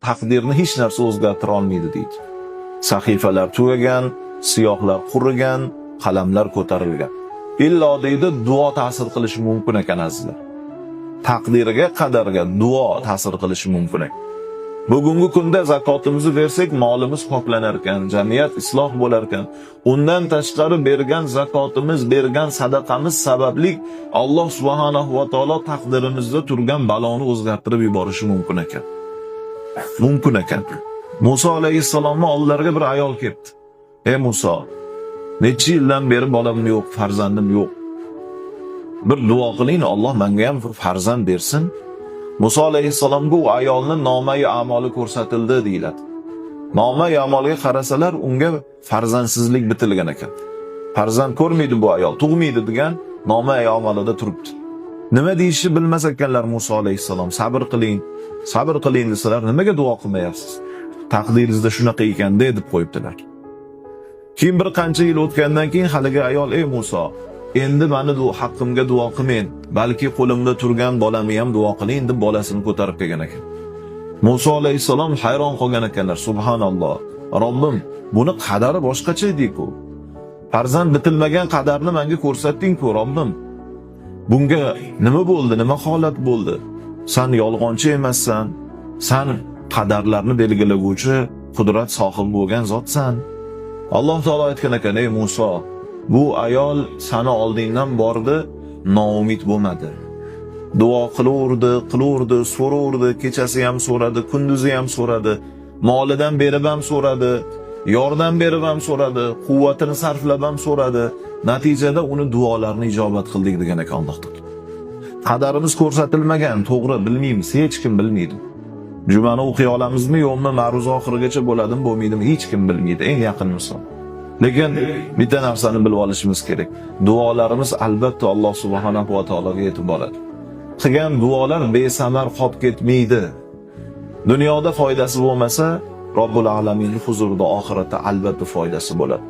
Taqdirni hech narsa o'zgartira olmaydi deydi. Sahifalar tugagan, siyohlar qurigan, qalamlar ko'tarilgan. Illo deydi, duo ta'sir qilishi mumkin ekan, azizlar. Taqdirga, qadarga duo ta'sir qilishi mumkin ekan. Bugungi kunda zakotimizni bersak, molimiz poklanar ekan, jamiyat isloh bo'lar ekan. Undan tashqari bergan zakotimiz, bergan sadaqamiz sababli Alloh subhanahu va taolo taqdirimizda turgan baloni o'zgartirib yuborishi mumkin ekan. Mumkin ekan. Muso alayhissalomning oldilariga bir ayol kelibdi. "Ey Muso, necha yildan beri bolam yo'q, farzandim yo'q. Bir duo qiling, Alloh menga ham bir farzand bersin." Muso alayhissalomga u ayolni nomai amoli ko'rsatildi deyiladi. Nomai amoliga qarasalar, unga farzandsizlik bitilgan ekan. Farzand ko'rmaydi bu ayol, tug'maydi degan nomai amalida turibdi. Nima deyishni bilmas ekanlar Muso alayhissalom. "Sabr qiling, sabr qiling" desalar, "Nimaga duo qilmayapsiz? Taqdiringizda shunaqa ekan" deb qo'yibdilar. Keyin bir qancha yil o'tgandan keyin haligi ayol: "Ey Muso, endi mani haqqimga duo qilmang, balki qo'limda turgan bolamni ham duo qiling" deb bolasini ko'tarib kelgan ekan. Muso alayhissalom hayron qolgan ekanlar. "Subhanalloh. Robbim, buni qadari boshqacha edi-ku. Farzand bitilmagan qadarni menga ko'rsatding-ku, Robbim. Bunga nima bo'ldi, nima holat bo'ldi? San yolg'onchi emassan. San qadarlarni belgilovchi qudrat sohibi bo'lgan zotsan." Alloh taolo aytgan ekan: "Ey Muso, bu ayol sani oldingdan bordi, noumid bo'lmadi. Duo qilaverdi, qilaverdi, so'raverdi, kechasi ham so'radi, kunduzi ham so'radi, molidan berib ham so'radi, yordam berib ham so'radi, quvvatini sarflab ham so'radi. Natijada uni duolarini ijobat qildik" degan ekan Alloh taolo. Qadarimiz ko'rsatilmagan, to'g'ri, bilmaymiz, hech kim bilmaydi. Jumani o'qiy olamizmi, yo'qmi, ma'ruza oxirigacha bo'ladimi, bo'lmaydimi, hech kim bilmaydi, eng yaqin misol. Lekin bitta narsani bilib olishimiz kerak. Duolarimiz albatta Alloh subhanahu va taologa yetib boradi. Qilgan duolar besamar qolib ketmaydi. Dunyoda foydasi bo'lmasa, Robbul alaminning huzurida oxiratda albatta foydasi bo'ladi.